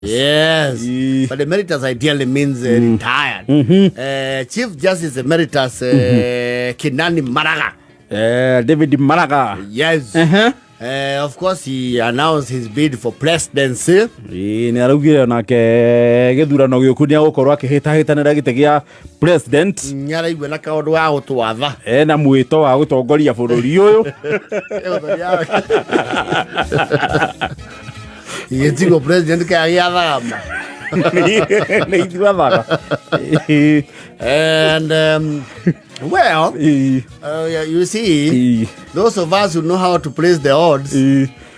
Yes. But emeritus ideally means retired. Chief Justice Emeritus Kinani Maraga. David Maraga. Yes. Of course, he announced his bid for presidency. Ĩĩ, nĩ araugire onake gĩthurano gĩũku nĩ agũkorwo akĩhĩtahĩtanĩra gĩtĩ gĩa president. Nĩaraigua na kaũndũ ga gũtwatha. Ena mwĩto wa gũtongoria bũrũri ũyũ. Gĩtigwo president kaya gĩathama. Nĩ ithuathaga. And well, yeah, you see, those of us who know how to place the odds,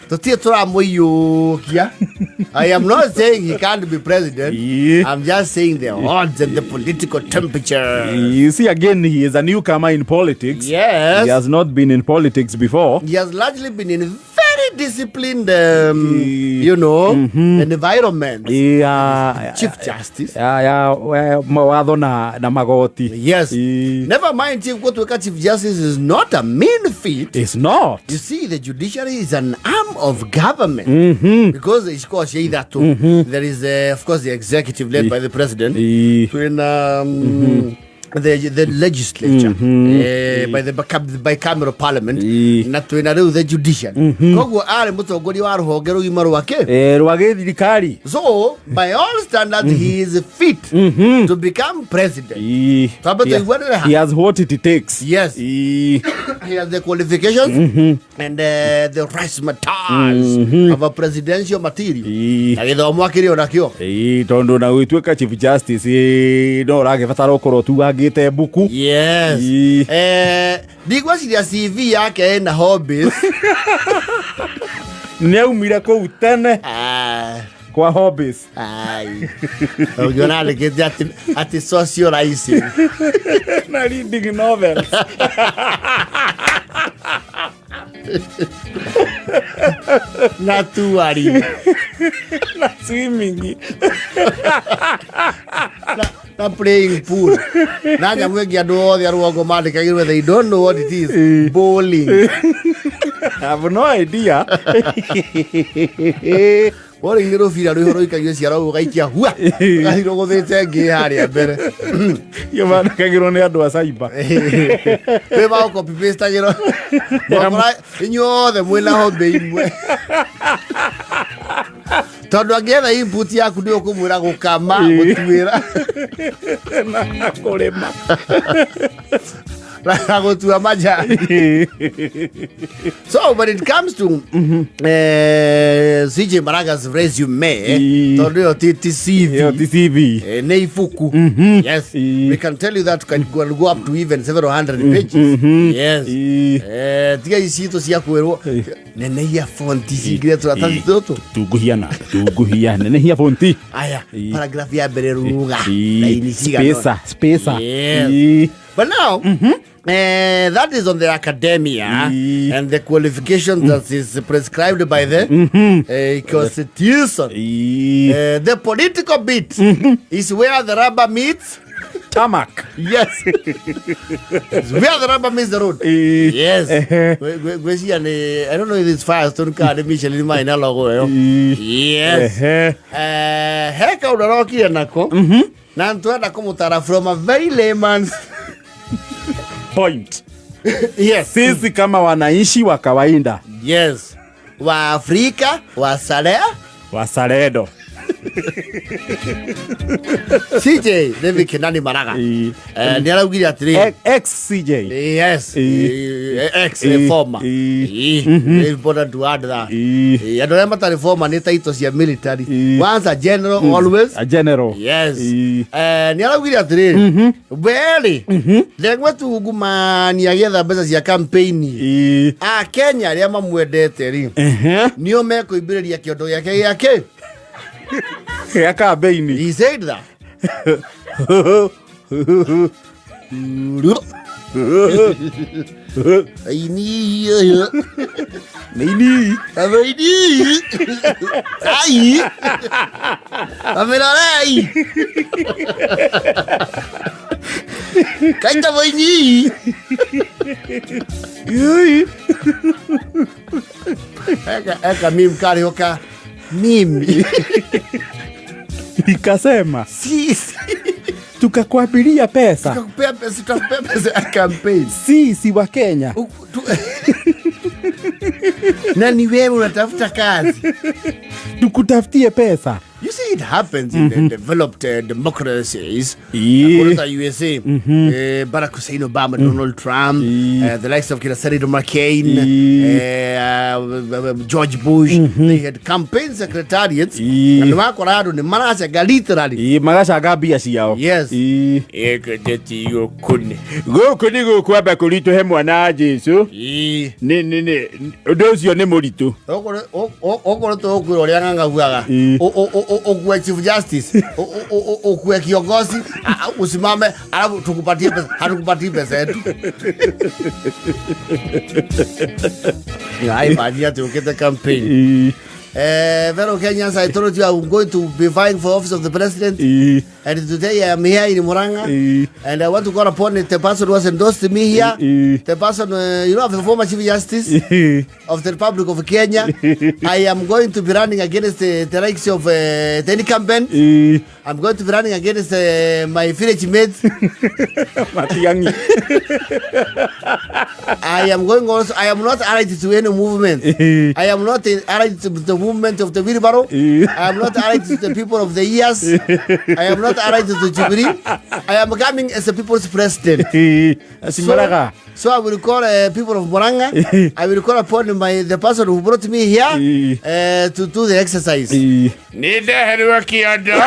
tũtirĩ tũramũiyũkia. I am not saying he can't be president. I'm just saying the odds and the political temperature. You see, again, he is a newcomer in politics. Yes. He has not been in politics before. He has largely been in very disciplined environment. Chief Justice. Ya mawatho na magoti. Yes. Never mind, Chief gũtuĩka Chief Justice is not a mean feat. It's not. You see, the judiciary is an arm of government. Because it's called ithatũ. There is, of course, the executive led by the president. Twina the legislature by the bicameral parliament na twina rĩu the judiciary. Koguo arĩ mũtongoria wa rũhonge rũgima rwake. Rwa gĩthirikari. So by all standards, he is fit to become president. Twambe tũiguanĩre ha. He has what it takes. Yes. He has the qualifications and the razzmatazz of a presidential material. Na gĩthomo akĩrĩ onakĩo. Ĩĩ, tondũ na gũgĩtuĩka Chief Justice no ũragĩbatara ũkorwo tugangĩte mbuku. Yes. Ndigwĩciria CV yake ĩna hobbies. Nĩ aumire kũu tene kwa hobbies. Ai. Ũngĩona andĩkĩte atĩ socializing. Na reading novels. Na touring. Na swimming. Na playing pool. Na nyamũ ĩngĩ andũ othe a rũgongo mandĩkagĩrwo, they don't know what it is. Bowling. I have no idea. Bowling nĩ rũbira rwĩho rũikagio ciara ũguo ũgaikia hua. Ũgathiĩ rũgũthĩte ngĩ harĩa mbere. Iyo mandĩkagĩrwo nĩ andũ a cyber. Kwĩ ma copy paste agĩrwo. Mwakora inyuothe mwĩna hobby imwe. Tondũ angĩetha input yaku nĩ ũkũmwĩra gũkama, gũtuĩra. Na kũrĩma. Na gũtua majani. So when it comes to CJ Maraga's resume, tondũ ĩyo ti CV. Ĩyo ti CV. Nĩ ibuku. Yes. We can tell you that can go up to even several hundred pages. Yes. Tiga ici citũ cia kwĩrwo nenehia fonti cingire tũratathi tũtũ. Tunguhia na tunguhia nenehia fonti. Aya, paragraph ya mbere ruga laini cigana. Spacer, spacer. Yes. But now, that is on the academia and the qualification that is prescribed by the constitution. The political bit is where the rubber meets tarmac. Yes. It's where the rubber meets the road. Yes. Gwĩciria nĩ, I don't know if it's Firestone kana nĩ Michelin maina logo ĩyo. Yes. He kaũndũ arokire nako na ntwenda kũmũtara from a very layman's point. Yes. Sisi kama wananchi wa kawaida. Yes. Wa Afrika, wa Sarea, wa Saredo. CJ David Kinani Maraga. Nĩ araugire atĩrĩrĩ. Ex CJ. Yes. Ex former. Very important to add that. Andũ arĩa matarĩ former nĩ title cia military. Once a general, always a general. Yes. Nĩ araugire atĩrĩrĩ. Weri. Ndegwa tungumani agĩetha mbeca cia campaign. A Kenya arĩa mamwendete rĩ. Nĩo mekũimbĩrĩria kĩondo gĩake gĩake. Gĩa campaign. He said that. Aini. Nini. Aini. Ai. Amerarei. Kaita boini. Yui. Eka mimi kari hoka. Mimi. Ikasema Sisi tukakwambilia pesa. Tukakupea pesa, tutakupea pesa ya campaign. Sisi wa Kenya. Na ni wewe unatafuta kazi. Tukutafutie pesa. You see, it happens in the developed democracies. According to USA, Barack Hussein Obama, Donald Trump, the likes of kina Senator McCain, George Bush, they had campaign secretariats. Na nĩwakora andũ nĩ maracanga literally. Ĩ, magacanga mbia ciao. Yes. Ĩ. Ĩkĩndĩti gũkũ. Gũkũ nĩ gũkwamba kũritũhe mwana wa Jesu. Ĩ. Nĩ ũndũ ũcio nĩ mũritũ. Okorwo tũgũkwĩra ũrĩa ng'ang'a augaga. Ĩ. Ukuwe chief justice, ukuwe kiongozi, usimame alafu tukupatie pesa. Hatukupatii pesa yetu. Imagine ati ukite campaign. Ĩ. Fellow Kenyans, I told you I'm going to be vying for office of the president. Ĩ. And today I am here in Murang'a. Ĩ. And I want to call upon the person who has endorsed me here. Ĩ. The person, the former Chief Justice Ĩ. of the Republic of Kenya. I am going to be running against the likes of the incumbent. Ĩ. I'm going to be running against my village mates. Matiang'i. I am going also. I am not allied to any movement. Ĩ. I am not allied to the movement of the wheelbarrow. Ĩ. I am not allied to the people of the ears. I am not allied to Jubilee. I am coming as a people's president. Ĩ. Acimaraga. So I will call people of Murang'a. I will call upon the person who brought me here to do the exercise. Ĩ. Nĩndeherwo kĩondo.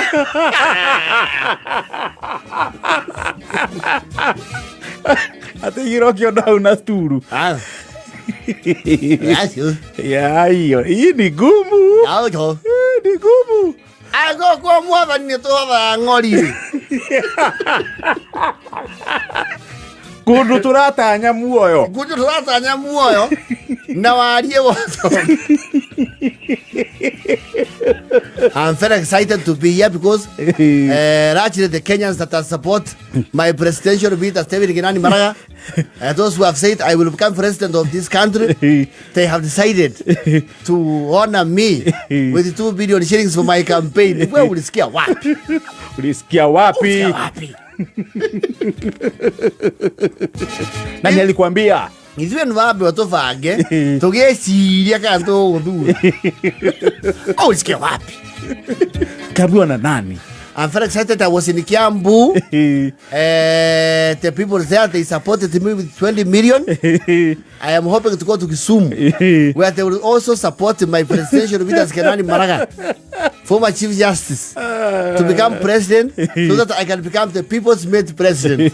Atigirwo kĩondo hau na sturu. Ah. Acio. Yaiyo, hii ni gumu. Acio. Hii ni gumu. Ago kwa mwathani nĩ tũhothaga ng'ori. Kũndũ tũratanya muoyo. Kũndũ tũratanya muoyo na warie wothe. I'm very excited to be here because actually the Kenyans that have support my presidential bid as David Kenani Maraga, those who have said I will become president of this country, they have decided to honor me with 2 billion shillings for my campaign. Wewe ulisikia wapi? Ulisikia wapi? Ulisikia wapi? Nani alikwambia? Ithuĩ nĩ wambe ũtũbange tũgĩciria kana tũgũthura. Ulisikia wapi? Kaambiwa na nani? I'm very excited. I was in Kiambu. The people there, they supported me with 20 million. I am hoping to go to Kisumu, where they will also support my presidential bid as Kenani Maraga, former Chief Justice, to become president so that I can become the people's made president.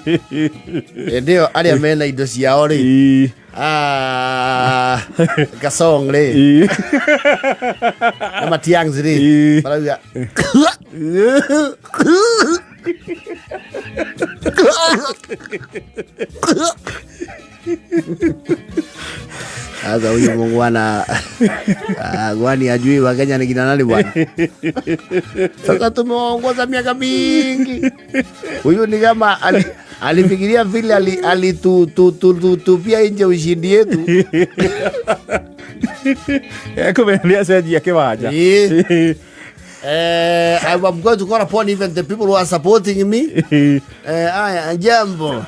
Ndio arĩa mena indo ciao rĩ. Gasong rĩ. Na Matiang'i rĩ. Marauga. Sasa huyu mungwana, gwani ajui Wakenya ni kina nani bwana? Sasa tumeongoza miaka mingi. Huyu ni kama alifikiria vile alitutupia nje ushindi yetu. Kumelia cenjia kiwanja. I'm going to call upon even the people who are supporting me. Aya, jambo.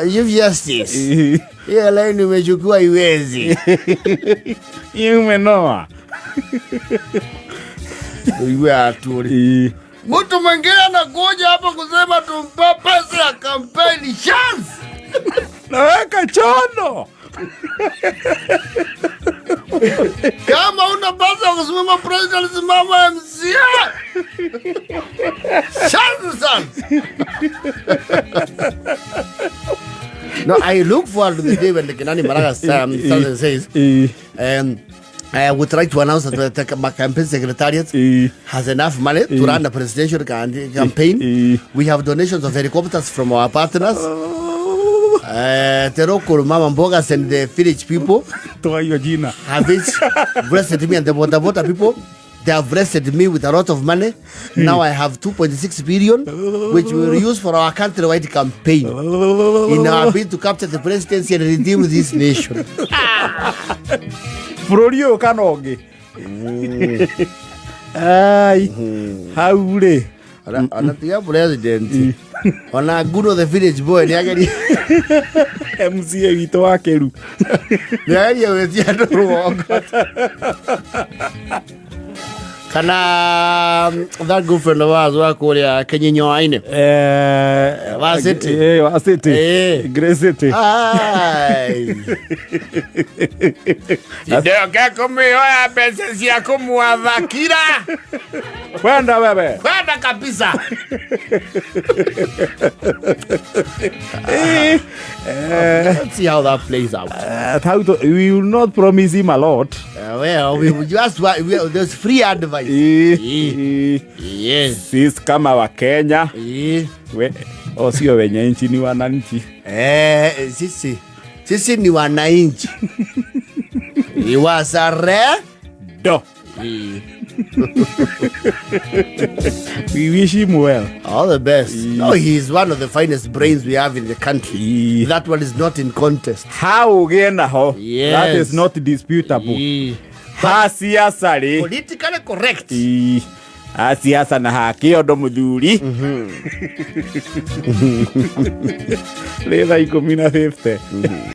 Chief Justice. Hiyo line umechukua iwezi. Umenoa. Iwe aturi. Mtu mwingine anakuja hapa kusema tumpe pesa ya kampeni chance. Naweka chono. Kama una pesa kusimama president, simama MCA. Chance sana. No, I look forward to the day when the Kenani Maraga says, I would like to announce that my campaign secretariat has enough money to run a presidential campaign. We have donations of helicopters from our partners. The local mama mbogas and the village people Toa hiyo jina. have each blessed me, and the boda boda people, they have blessed me with a lot of money. Now I have 2.6 billion, which we will use for our countrywide campaign in our bid to capture the presidency and redeem this nation. Bũrũri ũyũ kana ũngĩ. Ai, hau rĩ. Ona tiga president, ona Guno the village boy nĩ ageria. MCA witũ wa Kĩru. Nĩ ageria gwĩtia andũ rũgongo kana that good friend of ours wa kũrĩa Kenyinyoa-inĩ. Wa City. Wa City. Grey City. Ai. Ndoke kũmĩhoya mbeca cia kũmwathakira. Kwenda wewe. Kwenda kabisa. Let's see how that plays out. We will not promise him a lot. Well, we just there's free advice. Yes. Sisi kama Wakenya, we, sio wenye nchi, ni wananchi. Sisi ni wananchi. Iwasare do. We wish him well. All the best. No, he's one of the finest brains we have in the country. That one is not in contest. How ũgĩe naho. Yes. That is not disputable. Ha siasa rĩ. Politically correct. Ha siasa na ha kĩondo mũthuri. Rĩ thaa 10:50.